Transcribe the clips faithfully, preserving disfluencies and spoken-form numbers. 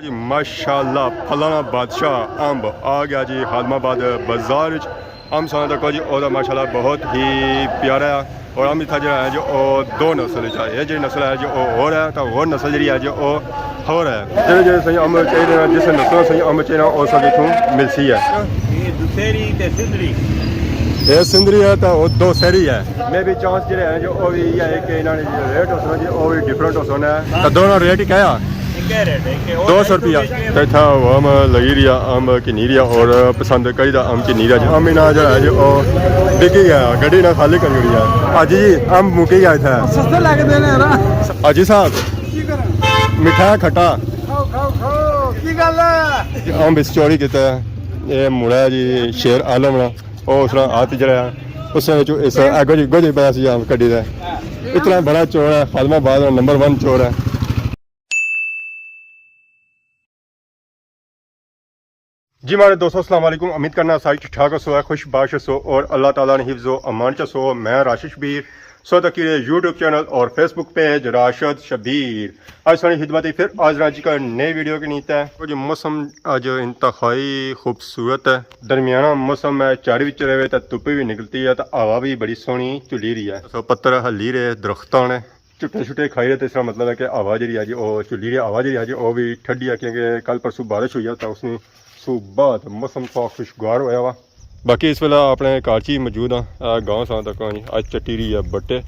جی ماشاءاللہ، پھلاں نا بادشاہ امب آ گیا جی خادم آباد بازار وچ۔ امب ساں تکو جی، او دا ماشاءاللہ بہت ہی پیارا ہے۔ اور امب اتھا جڑا ہے جو او دو نسل وچ ہے۔ اے جڑی نسل ہے جو او ہور ہے، تے ہور نسل جڑی ہے جو او ہور ہے۔ جڑے جڑے سائیں امب چاہیے، جس نسل سائیں امب چاہیے، او سب اتھوں ملسی ہے۔ یہ دسہری تے سندری۔ اے سندری ہے تے او دسہری ہے۔ میں بھی چانس جڑے ہیں جو او بھی یہ ہے کہ انہاں نے جو ریٹ ہو سنا جی، او بھی ڈفرنٹ ہو سنا ہے۔ تے دونوں ریٹ ہی کہیا؟ ایک ہی ریٹ ہے، ایک ہی، او دو سو روپیہ۔ تے اتھا عوام لگی رہی ہے، امب گھنی رہی ہے اور پسند کری دا امب گھنی رہی ہے۔ امب انہاں جو ہے جو او بکی گیا، گڈی نہ خالی کری ہوئی ہے۔ ہاں جی، امب مکی گیا اتھا۔ سستے لگدے نے یار۔ حاجی صاحب، کی کراں؟ میٹھا کھٹا؟ کھاؤ، کھاؤ، کھاؤ۔ کی گل ہے؟ امب اس چوری کیتا ہے۔ اے مڑا جی شیر عالم نا۔ او اس طرح ہاتھ جڑا ہے، اس وچ اس اگو جی، اگو جی پیا سی امب کڈی دا۔ اتنا بڑا چور ہے، خادم آباد نا نمبر ون چور ہے۔ جی ماڑے دوستو، السلام علیکم۔ امید کرنا سارے ٹھیک ٹھاک ہسو، خوش باش ہسو اور اللہ تعالیٰ نے حفظ و امان چ ہسو۔ میں راشد شبیر، سو تکی رہے یوٹیوب چینل اور فیس بک پیج راشد شبیر۔ اج ساری خدمت پھر حاضر ہاں جی کا نئی ویڈیو کے نیت ہے۔ کچھ موسم اج انتہائی خوبصورت ہے، درمیانہ موسم ہے، چاری وچ رہے تے دھوپ بھی نکلتی ہے تے ہوا بھی بڑی سوہنی چلی رہی ہے۔ سو پتر ہلی رہے، درختاں نے چھٹے چھٹے کھائی رہے تے اس طرح مطلب ہے کہ ہوا جڑی ہے جی او چلی رہی ہے، ہوا جڑی ہے جی او بھی ٹھڈی ہے، کیونکہ کل پرسوں بارش ہوئی ہے تے اس نے سو بعد موسم تھوڑا خوشگوار ہویا وا۔ باقی اس ویلے اپنے گھر چ ہی موجود ہاں۔ اے گاں ساں تک ہاں جی، اج چٹی رہی ہے بٹے۔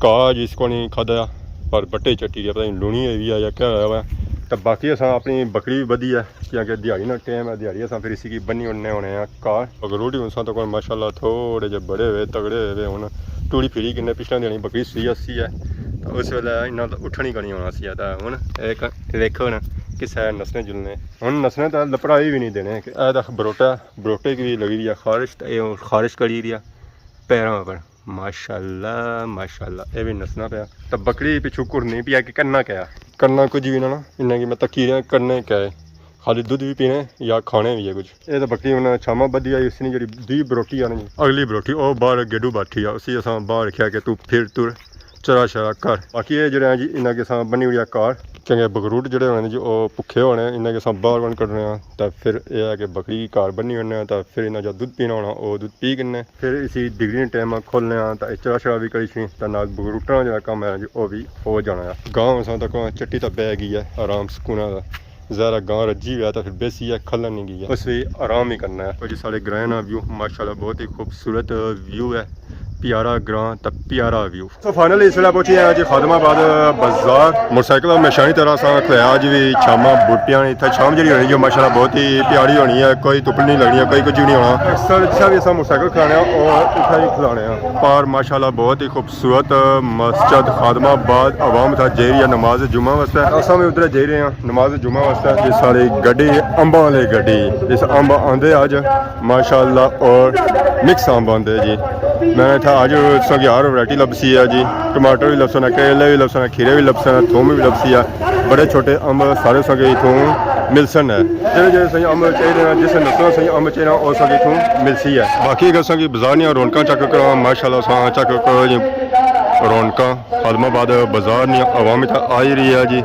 کاہ جی اس کو نہیں کھادا، پر بٹے چٹی رہی ہے، پتہ نہیں لونی ہوئی ہے یا کیا ہویا وا۔ تے باقی اساں اپنی بکری بھی بدھی ہے، کیونکہ دیہاڑی نا ٹائم ہے، دیہاڑی اساں پھر اسی کی بنی اڑنے ہونے آں کار۔ بگروٹ ہی ہن ساں تک ماشاءاللہ تھوڑے جے بڑے ہوئے، تگڑے ہوئے ہن۔ ٹوڑی پھری کنے پچھلے دیہاڑی بکری سوئی اسی ہے، تے اس ویلے انہاں دا اٹھن ہی کونی ہونا سی ہے۔ تے ہن اے ک-، دیکھو نا، کسے نسنے جلنے۔ ہن نسنے تے لپڑائی بھی نہیں دینے۔ اے دا بروٹا، بروٹے کی بھی لگی رہی ہے خارش، تے اے ہن خارش کری رہی ہے پیراں پر۔ ماشاءاللہ، ماشاءاللہ، اے بھی نسنا پیا۔ تے بکری پچھو گھرنی پیا کہ کرنا کیا؟ کرنا کچھ بھی نہ نا، انہاں کی میں تکی رہیا، کرنے کیا ہے؟ خالی دودھ بھی پینے یا کھانے بھی ہے کچھ۔ اے تے بکری ہن چھاواں بدھی آئی، اس نے جڑی دوئی بروٹی آنی، اگلی بروٹی او باہر گیڈو بیٹھی آ، اسی اساں باہر رکھیا کہ تو پھر تر چرا شرا کر۔ باقی اے جڑے ہیں جی، انہاں کے اساں بنی ہوئی آ کار، کیونکہ بگروٹ جڑے ہونے جی، او بھکھے ہونے، انہاں کے اساں باہر کون کڈنے آں، تے پھر اے ہے کہ بکری کی کار بنی ہونے آں، تے پھر انہاں جا دودھ پینا ہونا، او دودھ پی کنے۔ پھر اسی ڈگری ٹائم کھولنے آں، تے چرا شرا بھی کری چھوڑی، تے نال بگروٹاں جڑا کم ہے جی، او بھی ہو جانا ہے۔ گاں اساں تک چٹی تے بہ گئی ہے، آرام سکون ہے۔ ظاہر ہے گاں رجی ہویا تے پھر بیسی ہے، کھلن نہیں گئی ہے۔ اس وی آرام ہی کرنا ہے۔ او جی ساڑے گرائیں نا ویو ماشاءاللہ بہت ہی خوبصورت ویو ہے، پیارا گراں تے پیارا ویو۔ تو فائنلی اس ویلے پہنچی ہیں جی خادم آباد بازار۔ موٹر سائیکل ہمیشہ نی طرح اساں کھلیا، اج وی چھاواں بوٹیاں نے، اتھے چھاں جڑی ہونی جو ماشاءاللہ بہت ہی پیاری ہونی ہے، کوئی تپل نہیں لگنی ہے، کوئی کچھ بھی نہیں ہونا۔ اکثر جتھے بھی اساں موٹر سائیکل کھلانے آں، او اتھے ہی کھلانے آں۔ پر ماشاءاللہ بہت ہی خوبصورت مسجد خادم آباد، عوام اتھا جائی رہی ہے نماز جمعہ واسطے۔ اساں بھی ادھر جائی رہے ہیں نماز جمعہ واسطے۔ یہ ساری گڈی امباں والی گڈی، اس امب آندے اج ماشاءاللہ، اور مکس امب آندے جی۔ میں اتھا اج سنگیار ورائٹی لبسی ہے جی، ٹماٹر بھی لبسن، کریلے بھی لبسن، کھیرے بھی لبسن، تھوم بھی لبسی ہے۔ بڑے چھوٹے امب سارے سنگے اتھوں ملسن ہے۔ جڑے جڑے سائیں امب چاہیے، جس نسل سائیں امب چاہیے، او سنگے اتھوں ملسی ہے۔ باقی اگر سنگے بازار نیاں رونقاں چیک کراں، ماشاءاللہ ساں چیک کرو جی، رونقاں خادم آباد بازار نیاں عوام اتھا آئی رہی ہے جی۔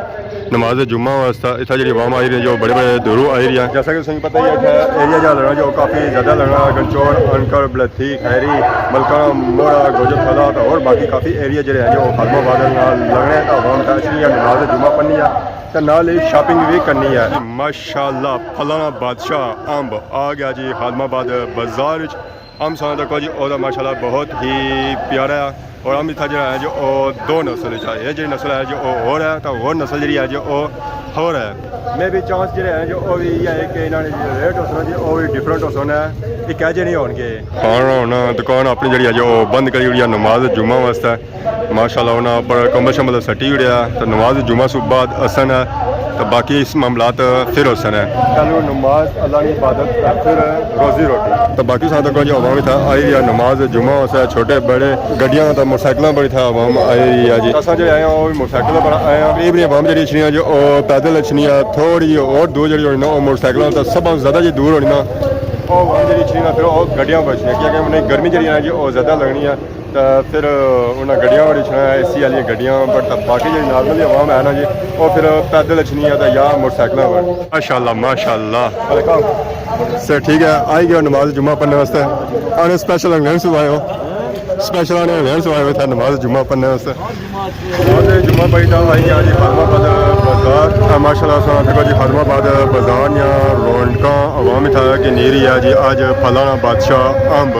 نماز جمعہ واسطے اتھا جڑی عوام آئی رہی ہے، جو بڑے بڑے دوروں آئی رہی ہے۔ جیسا کہ تساں پتہ ہی ہے، اتھا ایریا جا لگنا جو کافی زیادہ لگنا، گنچور، انکر، بلتھی، خیری، ملکانہ، موڑا، گوجر تھلا تے اور باقی کافی ایریا جڑے ہیں جو خادم آباد نال لگنے، تے عوام اتھا اچھنی ہے، نماز جمعہ پڑھنی ہے تے نال ہی شاپنگ بھی کرنی ہے۔ ماشاءاللہ، پھلاں نا بادشاہ امب آ گیا جی خادم آباد بازار وچ۔ امب ساں تکو جی، او دا ماشاءاللہ بہت ہی پیارا ہے۔ اور امب اتھا جڑا ہے جو او دو نسل وچ ہے۔ اے جڑی نسل ہے جو او ہور ہے، تے ہور نسل جڑی ہے جو او ہور ہے۔ میں بھی چانس جڑے ہیں جو او بھی یہ ہے کہ انہاں نے جو ریٹ ہو سنا جی، او بھی ڈفرنٹ ہو سنا ہے۔ یہ کہہ جے نہیں ہون گے۔ کھانا ہونا، دکان اپنی جڑی ہے جو او بند کری ہوئی ہے نماز جمعہ واسطے۔ ماشاءاللہ انہاں اپر کمبل شمبل سٹی اڑیا، تے نماز جمعہ سوں بعد اسن ہے، تے باقی اس معاملات پھر ہوسن ہے۔ پہلو نماز، اللہ نی عبادت، پھر روزی روٹی۔ تے باقی ساں تک جو عوام اتھا آئی رہی ہے، نماز جمعہ ہوسے، چھوٹے بڑے گڈیاں تے موٹر سائیکلاں پر اتھا عوام آئی رہی ہے جی۔ اساں جڑے آئے ہیں، وہ بھی موٹر سائیکل پر آئے ہیں۔ غریب نی عوام جڑی اچھنی ہے جو او پیدل اچھنی ہے، تھوڑی جی اور دور جڑی ہونی نا، او موٹر سائیکلاں تے سب زیادہ جی دور ہونی نا۔ او عوام جڑی اچھنی نا، پھر او گڈیاں پر اچھنی ہے، کیونکہ انہیں گرمی جڑی ہے جی، او زیادہ لگنی ہے۔ تے پھر انہاں گڈیاں پر اچھنا ہے، اے سی آلیاں گڈیاں پر، تے باقی جیڑی نارمل عوام ہے نا جی، او پھر پیدل اچھنی ہے تے یا موٹر سائیکلاں پر۔ ماشاءاللہ، ماشاءاللہ۔ وعلیکم۔ سر ٹھیک ہے، آئی گیا نماز جمعہ پڑھنے واسطے۔ آنے اسپیشل انگلینڈ سے آئے ہو، اسپیشل آنے انگلینڈ سے آئے ہو تھا نماز جمعہ پڑھنے واسطے۔ نماز جمعہ پڑھی تھا، آئی گیا جی خادم آباد بازار۔ اے ماشاءاللہ سنا دیکھو جی خادم آباد بازار یا رونقاں عوام تھا کہ نیری ہے جی، آج پھلانا بادشاہ امب،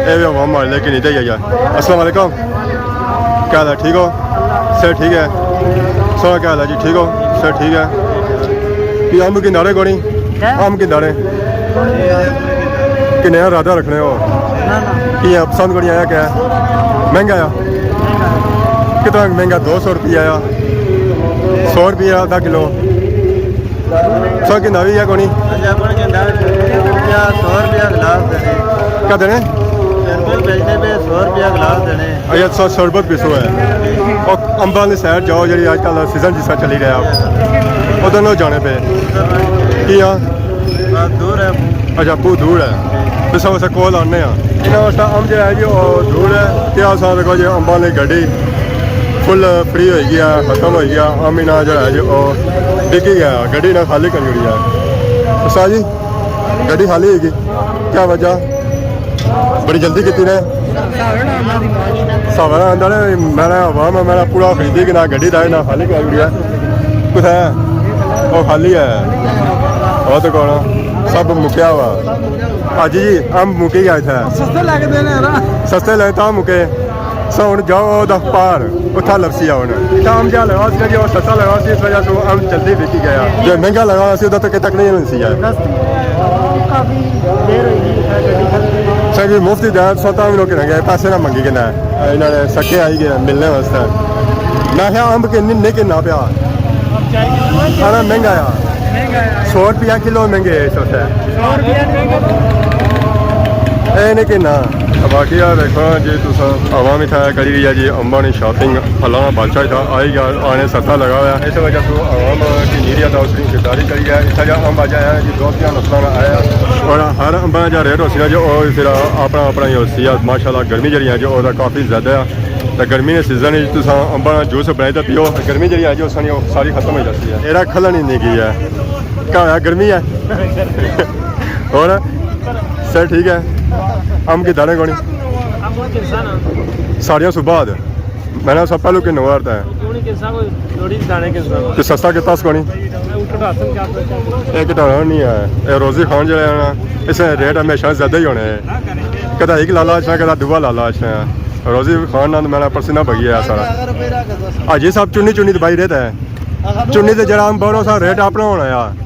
اے بھی عوام والے کہ نہیں دے گیا۔ السلام علیکم۔ کیا حال ہے؟ ٹھیک ہو؟ سر ٹھیک ہے۔ سر کیا حال ہے جی؟ ٹھیک ہو؟ سر ٹھیک ہے۔ یہ امب کی داڑے کونی؟ ہیں؟ امب کی داڑے۔ کنے ارادہ رکھنے ہو؟ نہ، نہ۔ یہ پسند کونی آیا کیا؟ مہنگا آیا؟ کتنا مہنگا؟ دو سو روپیہ آیا۔ سو روپیہ آدھا کلو۔ سو کہندا وی ہے کونی؟ اچھا، اپنے کہندا وی ہے، سو روپیہ گلاس دینے۔ کیا دینے؟ شربت بیچنے پہ سو روپیہ گلاس دینے۔ اچھا، سو، شربت پیسو ہے۔ او امباں والی سائیڈ جاؤ، جڑی اج کل سیزن جس طرح چلی رہا، ادھر نہ جانے پہ۔ کیا؟ بس دور ہے۔ اچھا، بہت دور ہے۔ پھر سب اسے کول آنے ہاں۔ انہاں واسطے امب جڑا ہے جی، او دور ہے۔ کیا سا دیکھو جی، امباں والی گڈی فل فری ہوئی گیا، ختم ہوئی گیا۔ امب انہاں جڑا ہے جی، او ڈگی گیا، گڈی نہ خالی کری ہوئی ہے۔ استاد جی، گڈی خالی ہوئی گئی، کیا وجہ؟ بڑی جلدی کیتی نے۔ ساورا آندا نے، میں نے عوام ہے، میں نے پورا خریدی کہ نہ گڈی دا نہ خالی کر گیا۔ کتھے ہے؟ او خالی ہے۔ او تو کون؟ سب مکیا ہوا۔ اج جی، امب مکی گیا اتھے۔ سستے لگدے نے نا۔ سستے لگے تاں مکے۔ سو ہن جاؤ او دا پار، اتھا لبسی آ ہن۔ اتھا امب جا لگا سی جی، او سستا لگا سی، اس وجہ سے امب جلدی بکی گیا۔ جے مہنگا لگا سی، ادھر تک تک نہیں سی ہے۔ کافی دیر ہوئی گئی ہے، گڈی کھڑی ہے۔ سر جی، مفت ہی دے، سوتا بھی لوگ رہ گئے، پیسے نہ منگی کنا۔ انہاں نے سکے آئی گئے ملنے واسطے۔ میں کہیا امب کہ نہیں، نہیں کنا پیا۔ اب چاہیے۔ سارا مہنگا آ۔ مہنگا آ۔ سو روپیہ کلو مہنگے ہے اس واسطے۔ سو روپیہ مہنگا۔ اے نہیں کنا۔ باقی آ دیکھو جی، تساں عوام اتھا کری رہی ہے جی، امباں نی شاپنگ، پھلاں نا بادشاہ اتھا آئی گیا، آنے سستا لگا ہوا ہے۔ اس وجہ سے عوام کی نیری ہے تو اس کی خریداری کری ہے۔ اتھا جا امب آ جایا ہے جی، دوستیاں نسلاں نا آیا ہے۔ اور ہر امباں نا جا ریٹ ہوسی نا جو، او پھر اپنا اپنا ہی ہوسی ہے۔ ماشاءاللہ گرمی جڑی ہے جو، او دا کافی زیادہ ہے۔ تے گرمی نے سیزن وچ تساں امباں نا جوس بنائی تے پیو۔ گرمی جڑی ہے جو، ساری ختم ہو جاتی ہے۔ ایرا کھلن ہی نہیں گئی ہے۔ کیا ہویا، گرمی ہے؟ اور سر ٹھیک ہے؟ امب کی دانے کونی؟ ساڑیاں سو بعد۔ میں نے سب پہلو کن وارتا ہے۔ تو سستا کتا اس کونی؟ ایک ڈالا نہیں ہے۔ اے روزی خان جڑا ہے نا، اس نے ریٹ ہمیشہ زیادہ ہی ہونے ہیں۔ کدا ایک لالا اچھنا، کدا دوا لالا اچھنا ہے۔ روزی خان نال میرا پرسینہ بگی ہے سارا۔ حاجی صاحب چنی چنی دبائی رہتا ہے۔ چنی تے جڑا ہم بڑو سا ریٹ اپنا ہونا ہے۔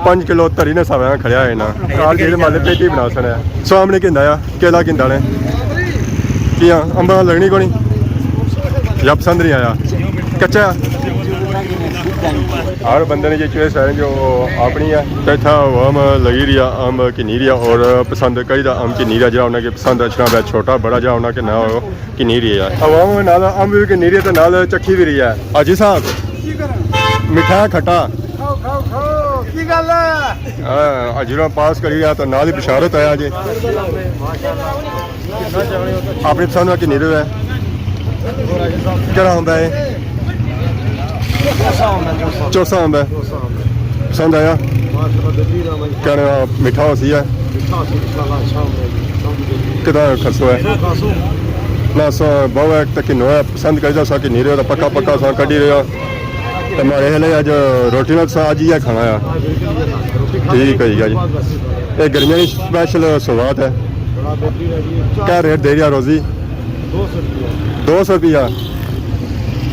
پنج کلو تری نے ساوے کھڑیا ہے نا۔ کار جیڑے مالے پیٹی بنا سنے۔ سامنے کیندا آ، کیلا کیندا نے۔ کیا امبا لگنی کونی؟ یا پسند نہیں آیا؟ کچا؟ ہر بندے نے یہ چوائس ہے جو اپنی ہے۔ تے اتھا عوام لگی رہی ہے، امب کنی رہی ہے اور پسند کری دا امب کنی رہی ہے، جڑا انہاں کے پسند اچھنا پیا، چھوٹا بڑا جڑا انہاں کے نہ ہو۔ کنی رہی ہے۔ عوام نال امب بھی کنی رہی ہے تے نال چکھی بھی رہی ہے۔ حاجی صاحب، میٹھا کھٹا؟ کھاؤ، کھاؤ، کھاؤ۔ کی گل ہے؟ ہاں، اجرا پاس کری رہا تو نال ہی بشارت آیا جی۔ اپنی پسند نا کنی رہی ہے؟ کہڑا امب ہے؟ چوسا امب ہے۔ پسند آیا؟ کہنے میٹھا ہو سی ہے؟ کدا خرسو ہے؟ نہ، سو بہو ایک تک نو ہے، پسند کری دا سا کہ نہیں رہیا، پکا پکا سا کڈی رہیا۔ تے مارے ہلے اج روٹی نال سا اج یہ کھانا ہے۔ ٹھیک ہے جی۔ یہ گرمیاں کی اسپیشل سوغات ہے۔ کیا ریٹ دے رہیا روزی؟ دو سو روپیہ۔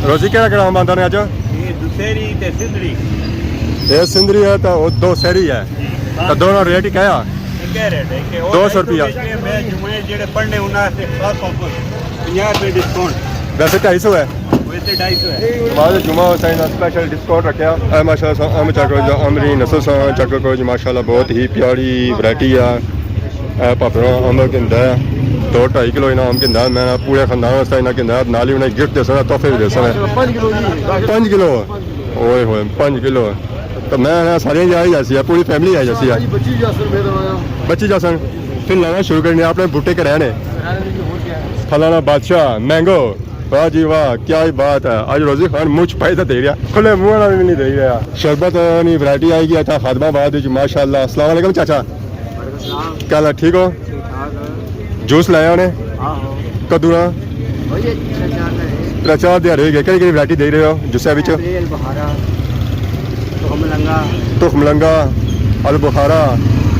روزی کہڑا کہڑا آم آندا نے اج؟ یہ دسہری تے سندری۔ یہ سندری ہے تو وہ دو سہری ہے۔ تو دونوں ریٹ ہی کہیا؟ ایک ہی ریٹ ہے، ایک ہی۔ دو سو روپیہ۔ میں جمعے جڑے پڑھنے انہاں سے خاص آفر، پنجاہ روپے ڈسکاؤنٹ۔ ویسے ڈھائی سو ہے۔ ویسے ڈھائی سو ہے۔ بعد جمعہ ہوتا ہے نا، اسپیشل ڈسکاؤنٹ رکھیا۔ اے ماشاءاللہ سا، امب چیک کرو جی، امب نی نسل سا، چیک کرو جی، ماشاءاللہ بہت ہی پیاری ورائٹی ہے۔ اے پاپڑا امب گھندا ہے، دو ڈھائی کلو انہاں امب گھندا ہے۔ میں پورے خاندان واسطے انہاں گھندا ہے، نال ہی انہیں گفٹ دے سکنا، تحفے بھی دے سکنا۔ پنج کلو جی۔ پنج کلو؟ اوئے ہوئے، پنج کلو۔ تو میں آخنا سارے آئی جاسی ہے، پوری فیملی آئی جاسی ہے۔ بچی جاسن۔ پھر لانا شروع کرنے اپنے بوٹے کرے نے۔ پھلاں نا بادشاہ مینگو۔ واہ جی واہ، کیا ہی بات ہے۔ اج روزی خان منہ چ پائی تے دے رہیا، کھلے منہ والا بھی نہیں دے رہیا۔ شربت نی ورائٹی آئی گئی اتھا خادم آباد وچ، ماشاءاللہ۔ السلام علیکم چاچا۔ وعلیکم السلام۔ کیا حال ہے، ٹھیک ہو؟ ٹھیک ٹھاک ہے۔ جوس لایا نے؟ ہاں، ہاں۔ کدوں نا؟ وہی ہے، ترے چار دن ہے۔ ترے چار دن رہ گئے۔ کہڑی کہڑی ورائٹی دے رہے ہو جوسے وچ؟ اپریل بخارا، تخم لنگا۔ تخم لنگا، البخارا،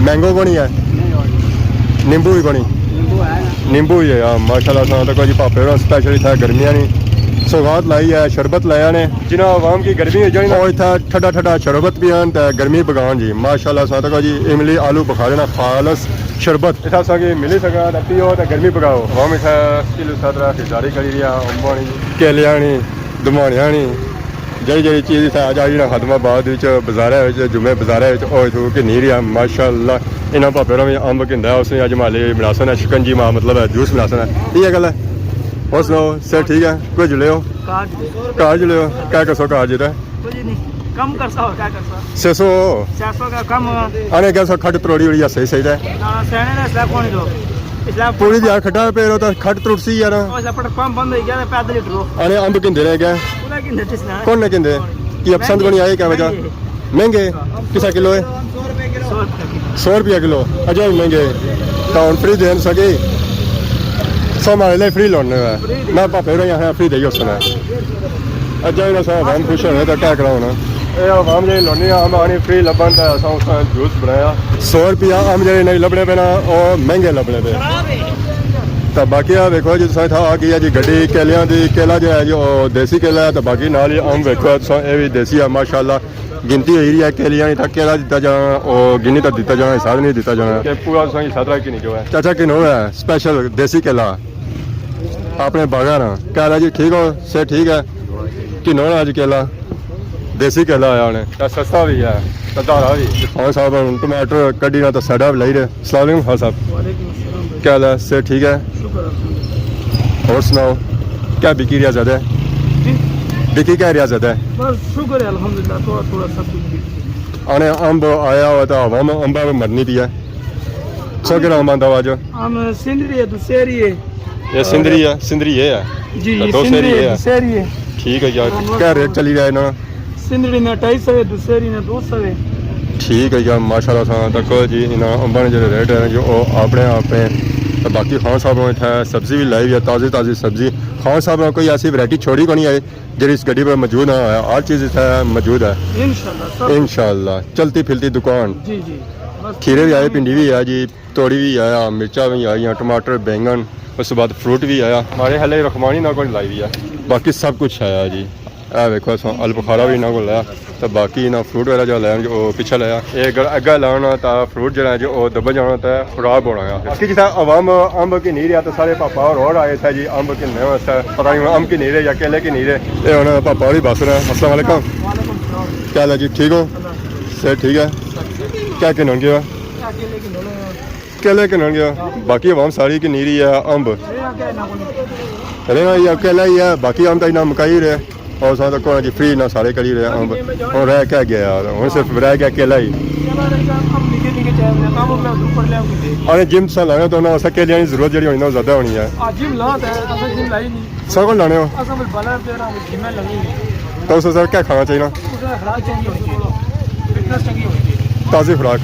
مینگو کونی ہے؟ نہیں، اور نہیں۔ نیمبو بھی کونی؟ نیمبو ہے نا۔ نیمبو بھی ہے یار، ماشاءاللہ۔ ساں تک جی پاپے ہوراں سپیشل اتھا گرمیاں نی سوغات لائی ہے، شربت لایا نے۔ جنہاں عوام کی گرمی ہو جانی نا، او اتھا ٹھڈا ٹھڈا شربت پیان تے گرمی بگان جی۔ ماشاءاللہ ساں تک جی املی آلو بخارے نا خالص شربت اتھا ساں کی ملی سکا تے پیو تے گرمی بگاؤ۔ عوام اتھا سٹل اس طرح خریداری کری رہی ہے، امباں نی، کیلیاں نی، دمانیاں نی۔ جیڑی جیڑی چیز اتھا اج آئی نا خادم آباد وچ، بازارے وچ، جمعے بازارے وچ، او اتھوں گھنی رہیا۔ ماشاءاللہ، انہاں پاپے ہوراں وی امب گھندا ہے، اس نے اج مالے بناسن ہے، شکنجی ما مطلب ہے، جوس بناسن ہے۔ یہ گل ہے۔ اور سناؤ، صحت ٹھیک ہے؟ کوئی جلے ہو؟ کارڈ۔ کارڈ جلے ہو؟ کیا کرسو کارڈ جیتا ہے؟ کچھ نہیں، کم کرسا ہو، کیا کرسا؟ سیسو۔ سیسو کا کم ہوا۔ آنے کیا سو کھٹ تروڑی اڑی ہے، صحیح صحیح ہے۔ نہ، سینے نے اسلام کون دو؟ اسلام پوری دیہاڑ کھٹا پہ رہو تو کھٹ ترٹ سی یار۔ او، اسلام پٹرول پمپ بند ہو گیا، پیدل ہی ٹرو۔ آنے امب کھندے رہ گئے۔ پورا کھندے جس نے۔ کون نے کھندے؟ یہ پسند کو نہیں آئے، کیا وجہ؟ مہنگے۔ مہنگے؟ کسا کلو ہے؟ سو روپے کلو۔ سو روپے کلو۔ اجے مہنگے۔ تو ہن فری دین سکے۔ سو ہمارے لیے فری لوٹنے ہوئے۔ فری دے۔ میں پاپے رہی ہاں، فری دے ہی اس نے۔ اجے انہاں سا عوام خوش ہونے تو کیا کرا ہونا۔ اے عوام جی لوٹنی ہے، ہم آنی فری لبن تے اساں اس نے جوس بنایا۔ سو روپیہ ہم جڑے نہیں لبنے پے نا، او مہنگے لبنے پے۔ تو باقی آ دیکھو جی، تساں اتھا آ گئی ہے جی گڈی کیلیاں دی۔ کیلا جو ہے جی، او دیسی کیلا ہے، تو باقی نال ہی امب ویکھو تساں، اے وی دیسی ہے ماشاءاللہ۔ گنتی ہوئی رہی ہے کیلیاں نی، تاں کیلا دتا جانا، او گنی تاں دتا جانا، حساب نہیں دتا جانا۔ کہ پورا تساں حساب رکھ کے نہیں جو ہے۔ چاچا کنو ہے سپیشل دیسی کیلا اپنے باغاں نا۔ کیا حال ہے جی، ٹھیک ہو؟ صحت ٹھیک ہے؟ کنو ہے اج کیلا؟ دیسی کیلا آیا ہونے۔ تے سستا بھی ہے، تے دھارا بھی۔ خان صاحب ہن ٹماٹر کڈی نا تے ساڈا بھی لائی رہے۔ السلام علیکم خان صاحب۔ وعلیکم السلام بھائی۔ کیا حال ہے؟ صحت ٹھیک ہے؟ شکر الحمدللہ۔ اور سناؤ، کیا بکی رہیا زیادہ ہے؟ جی؟ بکی کیا رہیا زیادہ ہے؟ بس شکر ہے الحمدللہ، تھوڑا تھوڑا سب کچھ بکی۔ آنے امب آیا ہوا تھا، عوام امبا پہ مرنی پی ہے۔ سو گرام آندا ہوا جو؟ ہم سندری ہے، دوسری ہے۔ یہ سندری ہے، سندری یہ ہے؟ جی، تو یہ دوسری سندری ہے، ہے۔ دوسری ہے۔ ٹھیک ہے یار، کیا ریٹ چلی رہا ہے نا؟ سندری نے ڈھائی سو ہے، دوسری نے دو سو ہے۔ ٹھیک ہے یار، ماشاءاللہ ساں تکو جی، انہاں امباں نے جڑے ریٹ ہیں جو او اپنے آپ ہیں۔ تو باقی خان صاحب نے اتھے سبزی بھی لائی ہوئی ہے، تازی تازی سبزی۔ خان صاحب نے کوئی ایسی ورائٹی چھوڑی کو نہیں آئی جڑی اس گڈی پر موجود نہ ہویا، ہر چیز اتھے موجود ہے۔ انشاءاللہ، سب۔ انشاءاللہ، چلتی پھرتی دکان۔ جی، جی۔ بس کھیرے بھی آئے، بھنڈی بھی ہے جی، توڑی بھی آیا، مرچاں بھی آئیاں، ٹماٹر، بینگن، اس کے بعد فروٹ بھی آیا۔ ہمارے ہلے رکھمانی نہ کوئی لائی ہوئی ہے، باقی سب کچھ آیا جی۔ اے ویکھو، اساں البخارا بھی انہاں کول ہے، تے باقی انہاں فروٹ وغیرہ جو لین جو او پچھے لایا۔ اے اگر اگے لانا تاں فروٹ جڑا ہے جو او دبا جانا تے خراب ہونا ہے۔ باقی جتھے عوام امب گھنی رہیا تے سارے پاپا ہور ہور آئے تھے جی امب گھننے واسطے۔ پتہ نہیں امب گھنی رہے یا کیلے گھنی رہے۔ اے ہن پاپا ہوری بس رہے۔ السلام علیکم۔ وعلیکم السلام۔ کیا حال ہے جی؟ ٹھیک ہو؟ اللہ۔ صحت ٹھیک ہے؟ کیا گھنن گے؟ کیا کیلے گھننے؟ کیلے گھنن گیا، باقی عوام ساری گھنی رہی ہے امب۔ رہنا یہ اکیلا ہی ہے، باقی امب تو انہاں مکائی رہے۔ اور ساتھ کو جی فری نہ سارے کری رہے امب۔ اور رہ کیا گیا یار، ہن صرف رہ گیا اکیلا ہی۔ ارے جم سا لانا تو انہاں واسطے کیلیاں نی ضرورت جڑی ہونی نا، او زیادہ ہونی ہے۔ سب کو لانے ہو۔ تو اس واسطے کیا کھانا چاہیے نا؟ تازی خوراک۔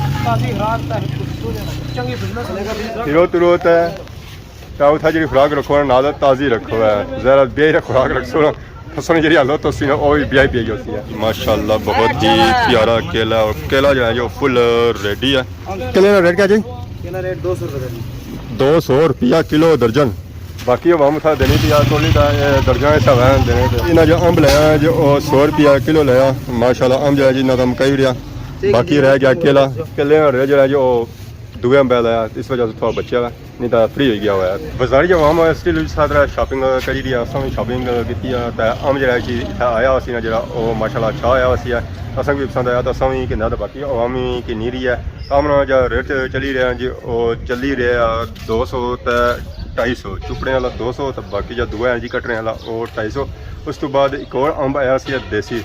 ترو ترو تے، تے اتھا جڑی خوراک رکھو نا، نال تازی رکھو ہے۔ ذرا بے خوراک رکھو نا، فسن جڑی حالت ہوسی نا، او وی بیاہی بیاہی ہوسی ہے۔ ماشاءاللہ، بہت ہی پیارا کیلا، اور کیلا جو ہے جو فل ریڈی ہے۔ کیلے نا ریٹ کیا جی؟ کیلا ریٹ دو سو روپے درجن۔ دو سو روپیہ کلو درجن۔ باقی عوام اتھا دینی پیا توڑی تے اے درجن حساب ہے دینے تے۔ انہاں جو امب لیا جو او سو روپیہ کلو لیا۔ ماشاءاللہ امب جو ہے جی انہاں دا مکائی اڑیا۔ باقی رہ گیا کیلا۔ کیلے نا ریٹ جو ہے جو او دوئے امبے لایا، اس وجہ سے تھوڑا بچیا ہوا، نہیں تاں فری ہوئی گیا ہوا ہے۔ بازاری جو عوام ہے، سٹل وچ ساتھ شاپنگ کری رہی ہے، اساں وی شاپنگ کیتی ہے، تے امب جڑا ہے کہ اتھا آیا ہوسی نا جڑا، او ماشاءاللہ اچھا آیا ہوسی ہے، اساں کو وی پسند آیا، تے اساں وی گھندا، تے باقی عوام وی گھنی رہی ہے۔ امب نا جو ریٹ چلی رہیا جی، او چلی رہیا دو سو تے ڈھائی سو، چپڑنے والا دو سو، تے باقی جو دوئے ہیں جی کٹنے والا، او ڈھائی سو۔ اس تو بعد ایک اور امب آیا سی دیسی،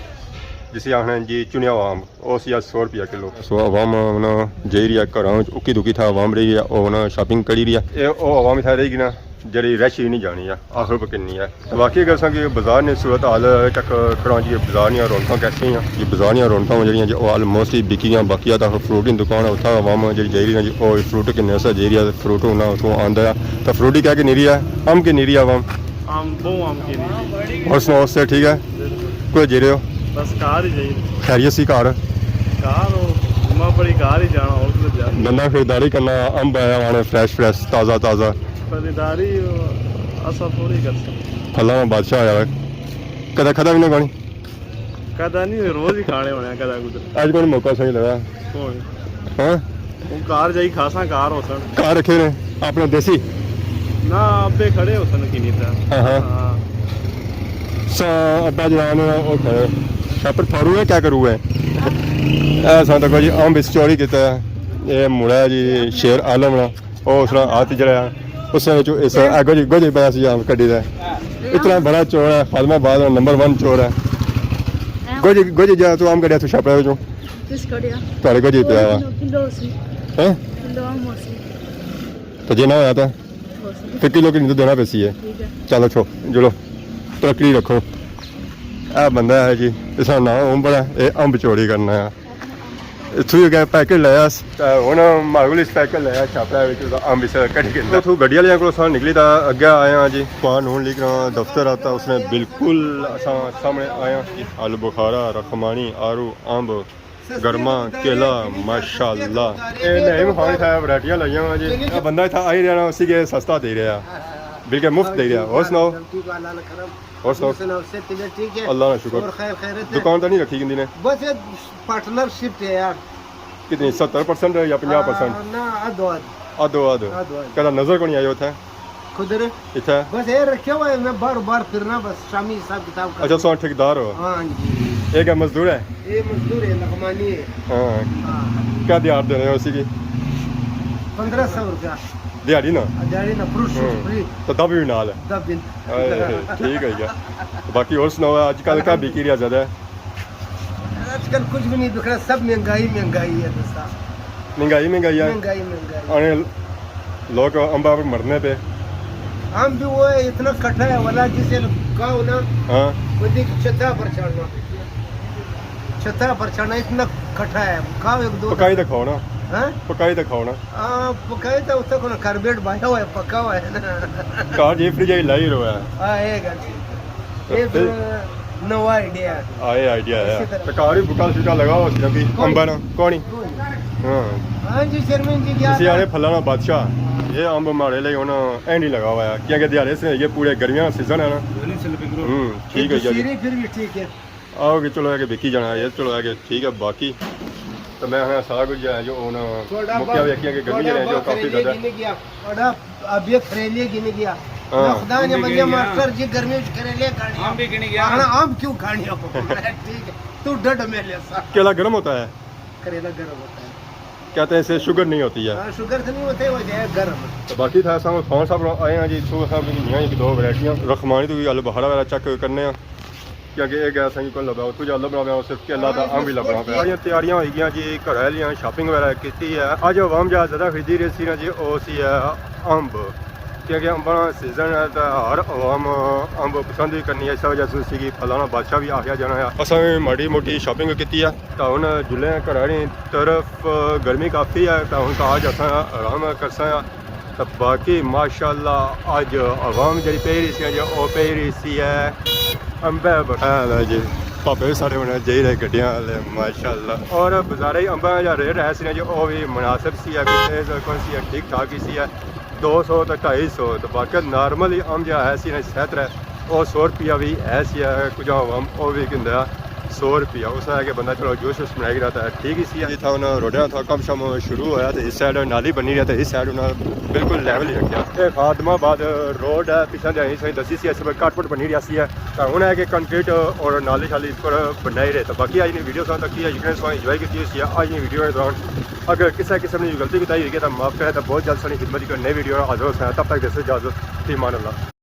جسی آخنے جی چنیا ہوا امب، او سی اج سو روپیہ کلو۔ سو عوام ہن جائی رہی ہے گھراں وچ، اکی دکی تھا عوام رہی ہے، او ہن شاپنگ کری رہی ہے۔ اے او عوام اتھا رہی گی نا، جیڑھی رش ہی نہیں جانی ہے، آخر پہ کنی ہے۔ باقی اگر اساں کی بازار نے صورت حال چیک کراں جی، بازار نیاں رونقاں کیسیاں ہیں؟ جی بازار نیاں رونقاں جیڑھیاں جی او آلموسٹ ہی بکی گیاں، باقی آ تاں فروٹ نی دکان ہے، اتھا عوام جیڑھی جائی رہی نا جی، او فروٹ کنے اسا جائی رہی ہے، فروٹ ہونا اتھوں آندا ہے، تاں فروٹ ہی کہہ کے نی رہی ہے، امب کے نی رہی ہے عوام۔ ہم بہوں ہم کی نہیں۔ اور سناؤ، صحت ٹھیک ہے؟ بالکل۔ کوئی جیرے ہو؟ بس کار ہی جائی۔ خیریت سی کار؟ کار ہو، جمعہ پڑھی کار ہی جانا، اور کدھر جانا؟ بندہ خریداری کرنا، امب آیا ہونے فریش فریش، تازہ تازہ۔ خریداری اسا تھوڑی کر سکتے۔ پھلاں نا بادشاہ آیا ہوئے۔ کدے کھدا بھی نہ کھانی؟ کدا نہیں، روز ہی کھانے ہونے ہیں، کدا کدھر۔ اج کون موقع صحیح لگا؟ کون؟ ہاں؟ وہ کار جائی کھاساں، کار ہو سن۔ کار رکھے نے اپنے دیسی؟ نہ، ابے کھڑے ہو سن کی نہیں تھا۔ ہاں، ہاں۔ ہاں۔ سا ابا جناب نے وہ کھڑے۔ شاپر پھاڑو ہے، کیا کرو ہے؟ اے ساں تک جی امب اس چوری کیتا ہے۔ اے مڑا ہے جی شیر عالم نا۔ او اس نا ہاتھ جڑا ہے، اس نے جو اس اے گوجی، گوجی پایا سی امب کڈی دے۔ اتنا بڑا چور ہے، فاطمہ آباد نا نمبر ون چور ہے۔ گوجی، گوجی جا تو امب کڈیا تو شاپر وچوں۔ کس کڈیا؟ تہاڈے گوجی پیا وا۔ کلو سی۔ ہیں؟ کلو امب ہوسی۔ تو جے نہ ہویا تاں؟ ہوسی۔ پھر کلو کنی تو دینا پیسی ہے۔ ٹھیک ہے۔ چلو چھو، جلو۔ ترکڑی رکھو۔ اے بندہ ہے جی، اس نا نام امب ہے، اے امب چوری کرنا ہے۔ اتھوں ہی اگے پیکٹ لایا س-، تے ہن ماڑے کول اس پیکٹ لایا، چھاپا وچ تے امب اس کڈی گھندا۔ اتھوں گڈی آلیاں کولوں اساں نکلی تے اگے آئے ہاں جی، قانون لیگ نا دفتر آتا، اس نے بالکل اساں سامنے آئے ہاں۔ البخارا، رخمانی، آڑو، امب، گرما، کیلا، ماشاءاللہ۔ اے نعیم خان اتھا ورائٹیاں لائیاں ہوئیاں جی۔ اے بندہ اتھا آئی رہیا نا، اسی کے سستا دے رہیا، بلکہ مفت دے رہیا۔ اور سناؤ؟ اور سناؤ؟ سناؤ، صحت طبیعت ٹھیک ہے؟ اللہ نا شکر۔ اور خیر خیریت ہے؟ دکان تے نہیں رکھی گندی نے؟ بس یہ پارٹنرشپ ہے یار۔ کتنی، ستر پرسنٹ ہے یا پنجاہ پرسنٹ؟ آ، نہ، ادھو ادھ۔ ادھو ادھ۔ ادھو ادھ۔ کدے نظر کونی آئے اتھے؟ کدھر؟ اتھے۔ بس یہ رکھے ہوئے، میں بار بار پھرنا، بس شامی حساب کتاب کرنا۔ اچھا، تساں ٹھیکیدار ہو؟ ہاں جی۔ یہ کیا مزدور ہے؟ یہ مزدور ہے، لغمانی ہے۔ ہاں۔ ہاں۔ کیا دیہاڑ دینے ہو اسی کی؟ پندرہ سو روپیہ۔ دیہاڑی نا؟ دیہاڑی نا، فروٹ شروٹ فری۔ تو دب بھی نال ہے؟ دب بھی۔ اے، ٹھیک ہے یار۔ باقی اور سناؤ، اج کل کیا بکی رہیا زیادہ ہے؟ آج کل کچھ بھی نہیں بک رہا، سب مہنگائی، مہنگائی ہے دوستا۔ مہنگائی، مہنگائی ہے۔ مہنگائی، مہنگائی۔ آنے لوگ امبا پر مرنے پہ۔ ہم بھی وہ اتنا کٹھا ہے والا، جسے کہو نا، ہاں۔ بندے کی چھتا پر چڑھنا۔ چھتا پر چڑھنا اتنا کٹھا ہے۔ کہو ایک دو پکائی تو کھاؤ نا۔ ہاں؟ پکائی تو کھاؤ نا۔ ہاں، پکائی تو اتنا کون کاربیٹ بایا ہوا ہے، پکا ہوا ہے نا۔ کار جی فریج ہی لائی رہا ہے۔ ہاں، یہ گل ٹھیک ہے۔ یہ پھر نواں آئیڈیا ہے۔ ہاں، یہ آئیڈیا ہے۔ اسی طرح۔ تو کار ہی بوٹا شوٹا لگا ہوا سی ابھی، امبا نا، کونی؟ ہاں۔ ہاں جی، چیئرمین جی، کیا اسی آڑے پھلاں نا بادشاہ، یہ امب ماڑے لئی ہن اینڈ ہی لگا ہوا ہے، کیونکہ دیہاڑے سے یہ پورے گرمیاں نا سیزن ہے نا۔ ہوں، ٹھیک ہے جی۔ دوسری پھر بھی ٹھیک ہے۔ آؤ کہ چلو ہے کہ وکی جانا ہے، چلو ہے کہ ٹھیک ہے، باقی تو میں آخنا سارا کچھ جو ہے جو ہن تھوڑا مکیا بہت، ویکھیاں کہ گرمی تھوڑا جو ہے جو بہت کافی کریلے زیادہ ہے۔ گھنی گیا، تھوڑا ابھی کریلے گھنی گیا۔ ہاں۔ نقدان ہے، ہم بھی بندے گھنی گیا۔ ماسٹر جی گرمی وچ کریلے کھانے۔ ہم بھی گھنی گیا۔ آخنا ہم کیوں کھانے ہو؟ ٹھیک ہے، تو ڈڈ میرے ساتھ۔ کیلا گرم ہوتا ہے؟ کریلا گرم ہوتا ہے۔ کہتے ہیں اس سے شوگر نہیں ہوتی ہے۔ ہاں، شوگر سے نہیں ہوتے، وہ جو ہے گرم۔ تو باقی تھا سامنے خان صاحب آئے ہیں جی، سو صاحب کی نیا ایک دو ورائٹیاں رخمانی تو بھی البہارا وغیرہ چیک کرنے ہیں۔ کیونکہ یہ گیس ہیں کون لبا، اتھوں جا لبنا پیا، صرف کیلا دا امب ہی لبنا پیا۔ ساریاں تیاریاں ہوئی گیاں جی، گھر والیاں شاپنگ وغیرہ کیتی ہے۔ اج عوام جا زیادہ خریدی رہی سی نا جی، او سی ہے امب، کیونکہ امباں نا سیزن ہے تے ہر عوام امب پسند بھی کرنی ہے، اس وجہ سے اسی کی پھلاں نا بادشاہ بھی آخیا جانا ہے۔ اساں بھی ماڑی موٹی شاپنگ کیتی ہے، تے ہن جلے گھر آلی طرف۔ گرمی کافی ہے، تے ہن تے اج اساں آرام کرساں۔ تے باقی ماشاءاللہ اج عوام جڑی پئی رہی سی، اج او پئی رہی سی ہے امبے پر۔ اے لو جی، پاپے بھی سارے ہونے جائی رہے گڈیاں والے، ماشاءاللہ۔ اور بازارے امباں دا ریٹ ہے سی نا جی، او بھی مناسب سی ہے، کچھ تیز کون سی ہے، ٹھیک ٹھاک ہی سی ہے، دو سو تے ڈھائی سو۔ تے باقی نارمل ہی امب جا ہے سی نا، سیتر ہے، او سو روپیہ بھی ہے سی ہے، کچھ عوام او بھی گھندا سو روپیہ۔ اس طرح کہ بندہ چلو جوس ووس بنائی رہتا ہے، ٹھیک ہی سی۔ جتھا انہاں روڈاں تھا کم شم شروع ہویا تے اس سائیڈ نالی بنی رہیا تے اس سائیڈ انہاں بالکل لیول ہی رکھیا۔ اے خادم آباد روڈ ہے، پچھے جائیں سائیں دسی سی، ایسے کٹ پٹ بنی رہیا سی ہے۔ تاں ہن ہے کہ کنکریٹ اور نالی شالی اس پر بنائی رہے۔ تاں باقی اج نی ویڈیو تساں تک کی ہے، یقیناً تساں انجوائے کیتی ہوسی ہے۔ اج نی ویڈیو دے دوران اگر کسے قسم دی غلطی کوتاہی ہوئی گئی تاں معاف کرے، تاں بہت جلد ساڑی خدمت اچ نئی ویڈیو نال حاضر ہوساں۔ تب تک دیسو اجازت، فی امان اللہ۔